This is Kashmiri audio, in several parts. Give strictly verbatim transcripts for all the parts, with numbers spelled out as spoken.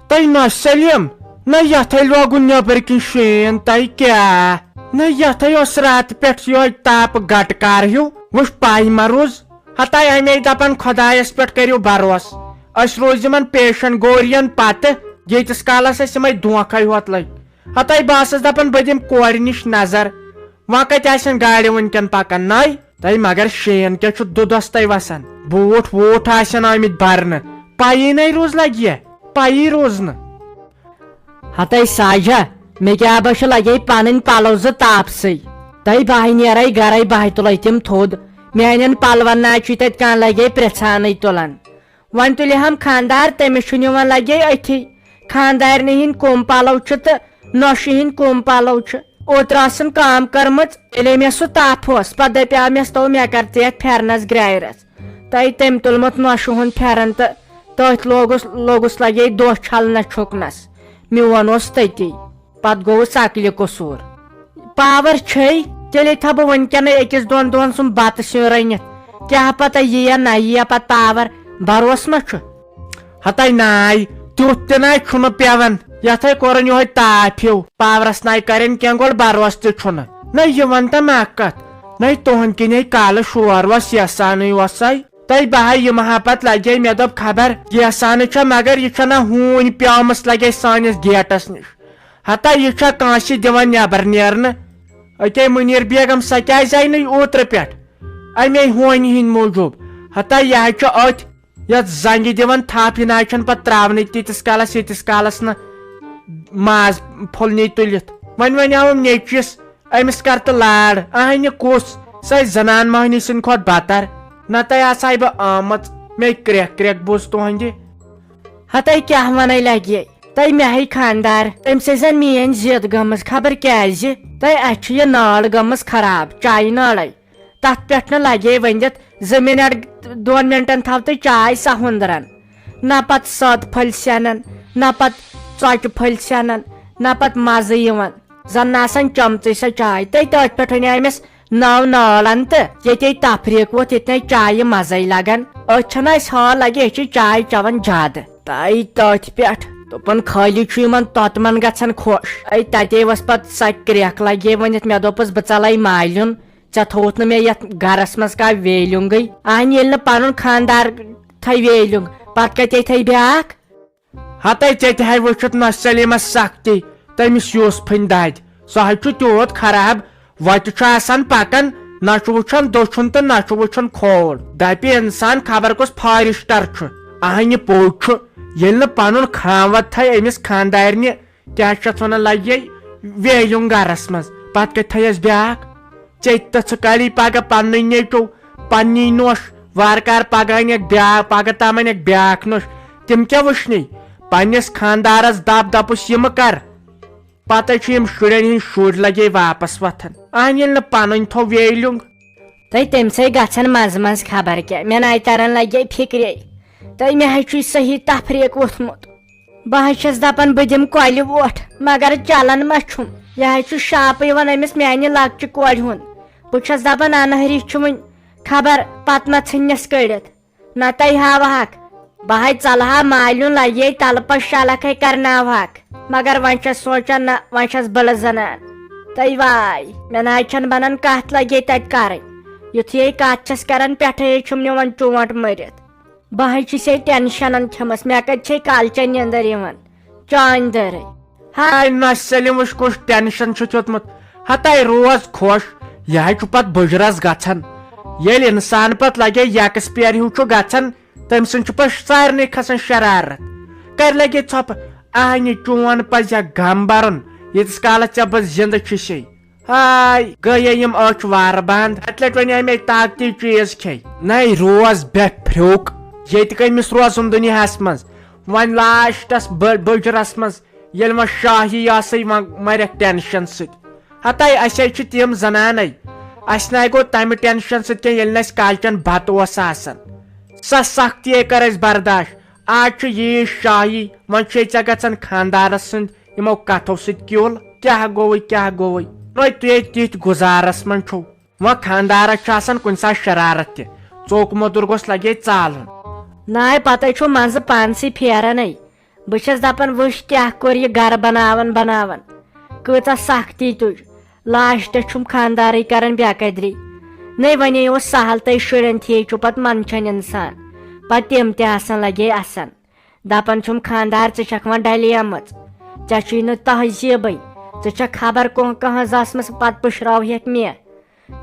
تۄہہِ نہ سلیم، نہ یتھے لوگُن نیبر کِنۍ شین، تۄہہِ کیٛاہ؟ نہ یتھے اوس راتہٕ پٮ۪ٹھ یۄہے تاپہٕ گٹہٕ کار ہیوٗ، وٕچھ پاے ما روٗز؟ ہتاے اَمے دپان خۄدایس پٮ۪ٹھ کٔرِو بھروسہٕ، أسۍ روزِ یِمن پیشن گورین پتہٕ، ییٖتِس کالس اَسہِ یِمے دھونکھے ہوت لٔگۍ۔ ہتاے بہٕ ٲسٕس دپان بہٕ دِمہٕ کورِ نِش نظر، وۄنۍ کتہِ آسن گاڑِ وٕنکٮ۪ن پکان نَے؟ تۄہہِ مگر شین کیٛاہ چھُ دُدس تۄہہِ وسان؟ بوٗٹھ ووٗٹھ آسن آمٕتۍ برنہٕ، پَیی نَے روٗز لگہِ یا، پَیی روٗز نہٕ۔ ہتے ساجہ، مےٚ کیٛاہ بہ چھُ لگے پنٕنۍ پلو زٕ تاپسٕے۔ تۄہہِ بہٕ نیرے گرے، بہٕ تُلے تِم تھوٚد۔ میانٮ۪ن پلون نہ چھُے تتہِ کانٛہہ لگے پرژھانٕے تُلان۔ وۄنۍ تُلہِ ہم خاندار، تٔمِس چھُ نِوان لگے أتھی۔ خاندارنہِ ہٕنٛدۍ کُم پلو چھِ تہٕ نۄشہِ ہٕنٛدۍ کُم پلو چھِ۔ اوترٕ ٲسٕن کٲم کٔرمٕژ، ییٚلے مےٚ سُہ تپھ اوس، پتہٕ دپیٛاو مےٚ، تو مےٚ کر ژٕ یتھ پھرنس گرٛایرس۔ تۄہہِ تٔمۍ تُلمُت نۄشہِ ہُنٛد پھٮ۪رن تہٕ تٔتھۍ لوگُس، لوگُس لگے دۄہ چھلنس چھُکنس۔ میون اوس تٔتی۔ پتہٕ گوٚوُس عقلہِ قصوٗر۔ پاور چھے، تیٚلے تھاو بہٕ وٕنکیٚنٕے أکِس دۄن دۄہن سُنٛد بتہٕ سیُن رٔنِتھ۔ کیٛاہ پتہ یِیا نہ یِیا پتہٕ پاور، بھروسہٕ ما چھُ؟ ہتے ناے، تیُتھ تہِ ناے چھُنہٕ پٮ۪وان۔ یتھے کوٚرُن یِہوے تاپھ ہیوٗ۔ پاورس ناے کرن کینٛہہ، گۄڈٕ بھروسہٕ تہِ چھُنہٕ۔ نہ یہِ ون تہٕ مےٚ اکھ کتھ، نہ تُہنٛد کِنے کالہٕ شور وس یسانٕے وسے۔ تۄہہِ بہٕ ہا یِمہٕ ہا پتہٕ لگے، مےٚ دوٚپ خبر گیسانہٕ چھا، مگر یہِ چھنا ہوٗنۍ پیٲمٕژ لگے سٲنِس گیٹس نِش۔ ہتا یہِ چھا کٲنٛسہِ دِوان نٮ۪بر نیرنہٕ؟ اتے مُنیٖر بیگم، سۄ کیٛازِ آیہِ نہٕ اوترٕ پٮ۪ٹھ؟ امے ہوٗنۍ ہٕنٛدۍ موٗجوٗب۔ ہتا یہِ ہا چھُ أتھۍ یتھ زنگہِ دِوان تھپھ، یہِ نہ حظ چھُنہٕ پتہٕ تراونٕے تیٖتِس کالس، ییٖتِس کالس نہٕ ماز پھوٚل نی تُلِتھ۔ وۄنۍ ونیاوُم نیٚچوِس، أمِس کر تہٕ لاڑ، اہنہِ کُس، سۄے زنان مۄہنی سٕنٛدِ کھۄتہٕ بتر۔ نتہٕ آسہٕ ہاے بہٕ آمٕژ، مےٚ کرٛٮ۪کھ کرٛٮ۪کھ بوٗز تُہنٛدِ۔ ہتے کیٛاہ ونے لگے، تۄہہِ مےٚ ہے خاندار، تٔمۍ سٕے زن میٲنۍ ضد گٔمٕژ، خبر کیٛازِ؟ تۄہہِ اَسہِ چھُ یہِ نٲل گٔمٕژ خراب، چایہِ نٲلے۔ تتھ پٮ۪ٹھ نہٕ لگے ؤنِتھ زٕ منٹ، دۄن منٹن تھاو تُہۍ چاے سۄ ہُنٛدران۔ نہ پتہٕ سۄد پھٔلۍ سٮ۪نان، نہ پتہٕ ژۄچہِ پھٔلۍ سٮ۪نان، نہ پتہٕ مزٕ یِوان۔ زن نہ آسان چمژٕے سۄ چاے۔ تہٕ تٔتھۍ پٮ۪ٹھ ونے أمِس نٔو نٲلن تہٕ ییٚتے تفریٖق ووٚتھ، ییٚتہِ نے چایہِ مزے لگان۔ أتھۍ چھنہٕ اسہِ حال لگہِ، أسۍ چھِ چاے چٮ۪وان زیادٕ۔ تہٕ تٔتھۍ پٮ۪ٹھ دوٚپُن، خٲلی چھُ یِمن توتمن گژھان خۄش۔ اے تتے ؤژھ پتہٕ سۄ کرٛٮ۪کھ لگے ؤنِتھ، مےٚ دوٚپُس، بہٕ ژلے مالیُن۔ ژےٚ تھووُتھ نہٕ مےٚ یتھ گرس منٛز کانٛہہ ویلیُنگٕے۔ اہنہِ ییٚلہِ نہٕ پنُن خاندار تھاوِ ویلیُنگ، پتہٕ کتے تھاوِ بیٛاکھ؟ ہتے ژےٚ تہِ ہے وٕچھُتھ نہ سلیمس سختی، تٔمِس یوٗسفٕنۍ دادِ۔ سُہ ہے چھُ تیوٗت خراب، وتہِ چھُ آسان پکان، نہ چھُ وٕچھان دٔچھُن تہٕ نہ چھُ وٕچھان کھووُر۔ دپہِ انسان خبر کُس فارسٹر چھُ۔ اہنہِ پوٚز چھُ، ییٚلہِ نہٕ پنُن خانوت تھاوِ أمِس خاندارنہِ، کیٛاہ چھِ اَتھ وَنان، لَگہِ ویلیُن گَرَس منٛز، پَتہٕ کَتہِ تھٲیَس بیٛاکھ؟ ژےٚ تہِ تہٕ ژٕ کَڑی پَگاہ پَننُے نیٚچو، پَننی نوٚش، وارٕ کارٕ پَگاہ اَنَکھ بیٛاکھ، پَگاہ تام اَنَکھ بیٛاکھ نوٚش۔ تِم کیٛاہ وٕچھنٕے؟ پنٛنِس خانٛدارَس دَب دَپُس یِمہٕ کَر۔ پَتَے چھِ یِم شُرٮ۪ن ہِنٛدۍ شُرۍ لَگے واپَس وۄتھان۔ اَہَن ییٚلہِ نہٕ پَنٕنۍ تھوٚو ویلیُنگ۔ تہٕ تٔمۍ سٕے گژھن منٛزٕ منٛزٕ خبر کیٛاہ، مےٚ نَے تَرَن لَگے فِکرے۔ تہٕ مےٚ حظ چھُے صحیح تفریٖق ووٚتھمُت۔ بہٕ حظ چھَس دَپان بہٕ دِمہٕ کۄلہِ وۄٹھ، مگر چَلان ما چھُم؟ یہِ حظ چھُ شاپہٕ یِوان أمِس میٛانہِ لۄکچہِ کورِ ہُنٛد۔ بہٕ چھَس دَپان اَنہٕ ہریٚچھ چھُ وٕنہِ خبر پَتہٕ ما ژھٕننَس کٔڑِتھ۔ نَتَے ہاوہَکھ۔ بہٕ ہَے ژَلہٕ ہا مالیُن لَگے تَلہٕ پَش شالَکھَے کَرناوہَکھ۔ مگر وۄنۍ چھَس سونٛچان نہ، وۄنۍ چھَس بٔڑ زَنان۔ تَے واے، مےٚ نہ حظ چھَنہٕ بَنان کَتھ لَگے تَتہِ کَرٕنۍ۔ یُتھُے ہے کَتھ چھَس کَران پٮ۪ٹھَے حظ چھُم نِوان چونٛٹھ مٔرِتھ۔ بہٕ حظ چھُسے ٹٮ۪نشَنَن کھٮ۪مٕژ، مےٚ کَتہِ چھے کالچَن نیٚنٛدٕر یِوان؟ چانہِ دٲرٕے۔ ہاے نہ سلیم، وٕچھ کُس ٹٮ۪نشَن چھُ کھیوٚتمُت۔ ہتاے روز خۄش، یہِ حظ چھُ پتہٕ بُجرس گژھان۔ ییٚلہِ انسان پتہٕ لگے یکس پیر ہیوٗ چھُ گژھان، تٔمۍ سٕنٛدۍ چھُ پتہٕ سارنٕے کھسان شرارت۔ کرِ لگے ژھۄپہٕ، اہنہِ چون پزِ ہا غم برُن، ییٖتِس کالس ژےٚ بہٕ زندٕ چھُسے۔ ہاے، گٔیے یِم أچھ وارٕ بنٛد۔ اَکہِ لٹہِ وَنے مےٚ طاقتی چیٖز کھے۔ نَے روز بے پھرٛوک۔ ییٚتہِ کٔمِس روزُن دُنیاہَس منٛز؟ وۄنۍ لاسٹَس بٔ-، بٔجرَس منٛز ییٚلہِ وۄنۍ شاہی آسَے، وۄنۍ مَرٮ۪کھ ٹٮ۪نشَن سۭتۍ۔ ہَتَے اَسہِ ہے چھِ تِم زَنانَے۔ اَسہِ نَے گوٚو تَمہِ ٹٮ۪نشَن سۭتۍ کینٛہہ، ییٚلہِ نہٕ اَسہِ کالچَن بَتہٕ اوس آسان۔ سۄ سختی ہے کٔر اَسہِ برداش۔ آز چھُ ییٖژ شاہی، وۄنۍ چھُے ژےٚ گژھان خانٛدارَس سٕنٛدۍ یِمو کتھو سۭتۍ کیُل۔ کیٛاہ گوٚوُے، کیٛاہ گوٚوُے؟ روے تُہۍ ہے تِتھۍ گُزارس منٛز چھِو۔ وۄنۍ خانٛدارس چھُ آسان کُنہِ ساتہٕ شرارت تہِ۔ ژوٚک موٚدُر گوٚژھ لگے ژالُن۔ ناے پتے چھُ منٛزٕ پانسٕے پھیرنے۔ بہٕ چھَس دَپان، وٕچھ کیٛاہ کوٚر یہِ گَرٕ بَناوان بَناوان، کۭژاہ سَختی تُج۔ لاسٹَس چھُم خانٛدارٕے کَران بے قدری۔ نَے وَنے اوس سَہَل، تۄہہِ شُرٮ۪ن تھی چھُ پَتہٕ منٛدچھان اِنسان، پَتہٕ تِم تہِ آسان لَگے اَسان۔ دَپان چھُم، خانٛدار، ژٕ چھَکھ وۄنۍ ڈَلیمٕژ، ژےٚ چھُے نہٕ تہذیٖبٕے، ژٕ چھَکھ خبر کۄ-، کٕہٕنٛز ٲسمٕژ، پَتہٕ پُشراوہیٚکھ مےٚ۔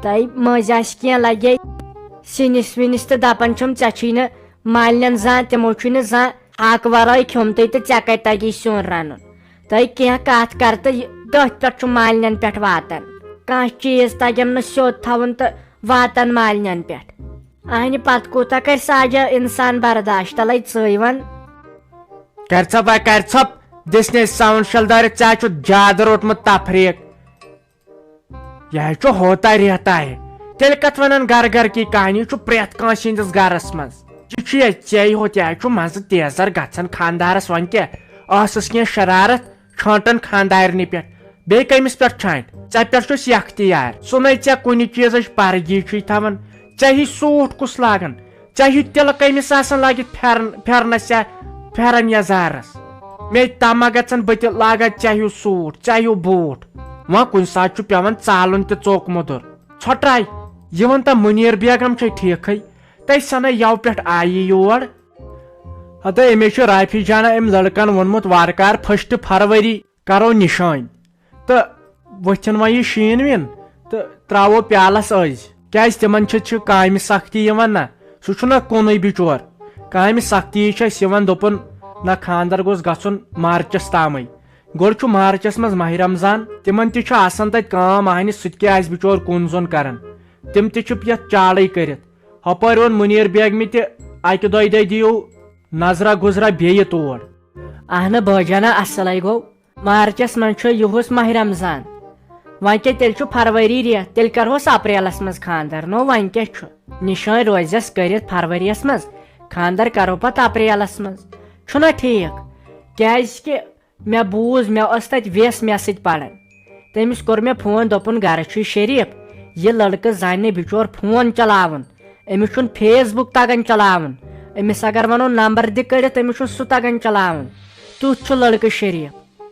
تہٕ مٔنٛزۍ آسہِ کینٛہہ لَگے سِنِس وِنِس تہٕ دَپان چھِم، ژےٚ چھُے نہٕ مالِنٮ۪ن زانٛہہ، تِمو چھُے نہٕ زانٛہہ ہاکہٕ وَرٲے کھیوٚمتُے تہٕ ژےٚ کَتہِ تَگی سیُن رَنُن؟ تہٕ کینٛہہ کَتھ کَر تہٕ یہِ، تٔتھۍ پٮ۪ٹھ چھُ مالِنٮ۪ن پٮ۪ٹھ واتان۔ کانٛہہ چیٖز تَگٮ۪م نہٕ سیوٚد تھاوُن تہٕ واتان مالِنٮ۪ن پٮ۪ٹھ۔ اَہنہِ پَتہٕ کوٗتاہ کَرِ ساجا اِنسان برداش؟ تَلَے ژٕے وَن۔ کَر ژھۄپ، وَ کَر ژھۄپ، دِس نے ساوُنٛڈ شَلدارِ، ژےٚ چھُ زیادٕ روٚٹمُت تفریٖق۔ یہِ حظ چھُ ہوتا رہتا ہے۔ تیٚلہِ کتھ ونان گرٕ گرٕ کی کہانی، یہِ چھُ پرٛٮ۪تھ کٲنٛسہِ ہٕنٛدِس گرس منٛز۔ یہِ چھُ ییٚتہِ ژےٚ یوت، یہِ حظ چھُ منٛزٕ تیزر گژھان خانٛدارس۔ وۄنۍ کیٛاہ، ٲسٕس کینٛہہ شرارت چھانٹان خانٛدارنہِ پٮ۪ٹھ، بیٚیہِ کٔمِس پٮ۪ٹھ چھانٹہِ؟ ژےٚ پٮ۪ٹھ چھُس یختیار، سُہ نے ژےٚ کُنہِ چیٖزٕچ پرگی چھُے تھاوان۔ ژےٚ ہی سوٗٹ کُس لاگان؟ ژےٚ ہیوٗ تِلہٕ کٔمِس آسان لٲگِتھ پھٮ۪رن، پھٮ۪رنس یا پھٮ۪رن یزارس؟ مےٚ تما گژھن بہٕ تہِ لاگا ژےٚ ہیوٗ سوٗٹ، ژےٚ ہیوٗ بوٗٹھ۔ وۄنۍ کُنہِ ساتہٕ چھُ پٮ۪وان ژالُن تہِ ژوٚک مُدُر۔ ژھۄٹراے، یہِ وَن تہٕ مُنیٖر بیگم چھے ٹھیٖکھٕے؟ تہٕ سنَے یَوٕ پٮ۪ٹھ آیہِ یور۔ ہتہٕ أمِس چھُ رافی جانا أمۍ لڑکن ووٚنمُت، وارٕ کار فٔسٹ فروری کرو نِشٲنۍ۔ تہٕ وۄتھن وۄنۍ یہِ شیٖن ویٖن تہٕ ترٛاوو پیالس أزۍ۔ کیٛازِ تِمن چھِ، چھِ کامہِ سختی یِوان نہ، سُہ چھُنہ کُنُے بِچور۔ کامہِ سختی چھِ اَسہِ یِوان، دوٚپُن نہ خانٛدر گوٚژھ گژھُن مارچس تامٕے۔ گۄڈٕ چھُ مارچس منٛز ماہِ رمضان، تِمن تہِ چھُ آسان تتہِ کٲم اہنہِ، سُہ تہِ کیٛاہ آسہِ بِچور کُن زوٚن کران۔ تِم تہِ چھِ یتھ چاڑٕے کٔرِتھ۔ ہۄپٲرۍ ووٚن مُنیٖر بیگمہِ تہِ، اکہِ دۄیہِ دۄہہِ دِیِو نظرا گُزرا بیٚیہِ تور۔ اہنہٕ بٲجانہ، اصلے گوٚو۔ مارچس منٛز چھُ یُہُس ماہِ رمضان۔ وۄنۍ کیٛاہ، تیٚلہِ چھُ فروری رٮ۪تھ، تیٚلہِ کرہوس اپریلس منٛز خانٛدر۔ نو وۄنۍ کیٛاہ چھُ؟ نِشٲنۍ روزٮ۪س کٔرِتھ فروریَس منٛز، خانٛدر کرو پتہٕ اپریلس منٛز۔ چھُنہ ٹھیٖک؟ کیٛازِ کہِ مےٚ بوٗز، مےٚ ٲس تتہِ ویس مےٚ سۭتۍ پران۔ تٔمِس کوٚر مےٚ فون، دوٚپُن، گرٕ چھُے شریٖف، یہِ لڑکہٕ زانہِ نہٕ بِچور فون چلاوُن، أمِس چھُنہٕ فیس بُک تگان چلاوُن، أمِس اگر ونو نمبر دِ کٔڑِتھ، أمِس چھُنہٕ سُہ تگان چلاوُن۔ تیُتھ چھُ لڑکہٕ شریٖف۔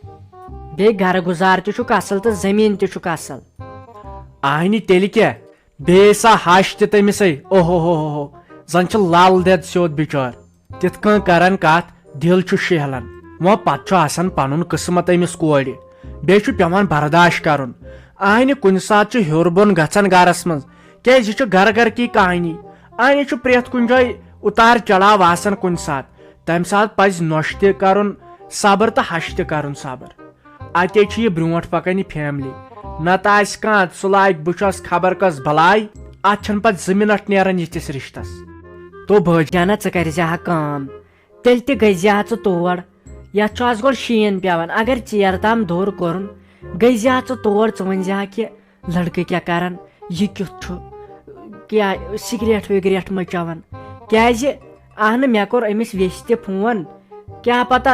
بیٚیہِ گرٕ گُزار تہِ چھُکھ اصل تہٕ زٔمیٖن تہِ چھُکھ اصل۔ اہنہِ تیٚلہِ کیٛاہ؟ بیٚیہِ سا ہش تہِ تٔمِسے۔ اوہو ہو ہو ہو، زن چھُ لل دٮ۪د سیوٚد بِچار۔ تِتھ کٔنۍ کرن کتھ، دِل چھُ شیہلان۔ وۄنۍ پتہٕ چھُ آسان پنُن قٕسمت أمِس کورِ۔ بیٚیہِ چھُ پٮ۪وان برداش کرُن۔ اہنہِ کُنہِ ساتہٕ چھُ ہیوٚر بۄن گژھان گرس منٛز۔ کیٛازِ یہِ چھُ گرٕ گرٕ کی کہانی۔ اہنہِ چھُ پرٛٮ۪تھ کُنہِ جایہِ اُتار چڑاو آسان کُنہِ ساتہٕ۔ تمہِ ساتہٕ پزِ نۄشہِ تہِ کرُن صبر تہٕ ہشہِ تہِ کرُن صبر۔ اتے چھُ یہِ برونٛٹھ پکان یہِ فیملی۔ نتہٕ آسہِ کانٛہہ، سُہ لاگہِ بہٕ چھَس خبر کۄس بلاے۔ اتھ چھَنہٕ پتہٕ زٕ منٹ نیران یِتھِس رشتس۔ تو بٲجی۔ جانا، ژٕ کٔرۍ زِ ہا کٲم، تیٚلہِ تہِ گٔژھۍ زِ ہا ژٕ تور۔ یتھ چھُ از گۄڈٕ شیٖن پٮ۪وان، اگر ژیر تام دوٚر کوٚرُن، گٔژھۍ زِ ہا ژٕ تور، ژٕ ؤنۍ زِ ہا کہِ لڑکہٕ کیٛاہ کران، یہِ کیُتھ چھُ، کیٛاہ سگریٹ وگریٹ مہ چٮ۪وان۔ کیٛازِ؟ اہنہٕ، مےٚ کوٚر أمِس ویسہِ تہِ فون، کیٛاہ پتہ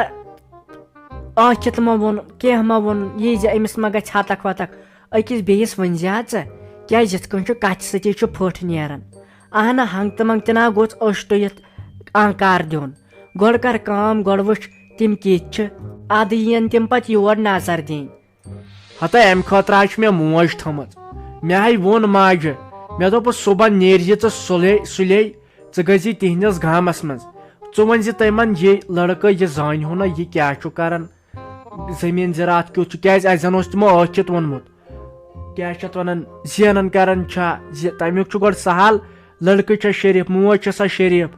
ٲکھِتھ ما ووٚن، کینٛہہ ما ووٚن، یہِ زِ أمِس ما گژھِ ہتکھ وتکھ۔ أکِس بیٚیِس ؤنۍ زِ ہا ژٕ، کیٛازِ یِتھ کٔنۍ چھُ کتھِ سۭتی چھُ پھٔٹھ نیران۔ اہنہٕ، ہنٛگ تہٕ منٛگ تہِ نا گوٚژھ اوٚش ٹُوِتھ آنکار دیُن۔ گۄڈٕ کر کٲم، گۄڈٕ وٕچھ تِم کِتھۍ چھِ، ادٕ یِین تِم پتہٕ یور نظر دِنۍ۔ ہتا امہِ خٲطرٕ حظ چھِ مےٚ موج تھٲمٕژ۔ مےٚ ہاے ووٚن ماجہِ، مےٚ دوٚپُس، صُبحن نیرِ زِ ژٕ سُلے سُلے، ژٕ گٔژھ زِ تِہنٛدِس گامس منٛز۔ ژٕ ؤنۍ زِ تِمن، یہِ لڑکہٕ یہِ زانہِ ہو نہ، یہِ کیٛاہ چھُ کران، زٔمیٖن زِراعت کیُتھ چھُ، کیٛازِ اَسہِ زن اوس تِمو ٲکھِتھ ووٚنمُت۔ کیٛاہ چھِ اتھ ونان، زینان کران چھا زِ، تمیُک چھُ گۄڈٕ سہل، لڑکہٕ چھا شریٖف، موج چھےٚ سا شریٖف،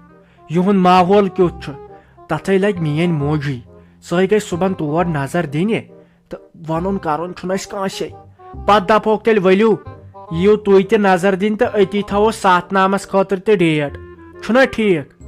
یِہُنٛد ماحول کیُتھ چھُ، تتھے لگہِ میٲنۍ موجی۔ سۄے گژھِ صُبحن تور نظر دِنہِ۔ تہٕ ونُن کرُن چھُنہٕ اَسہِ کٲنٛسے۔ پتہٕ دپہوکھ تیٚلہِ ؤلِو، یِیِو تُہۍ تہِ نظر دِنۍ تہٕ أتی تھاوو ستھ نامس خٲطرٕ تہِ ڈیٹ۔ چھُنہ ٹھیٖک؟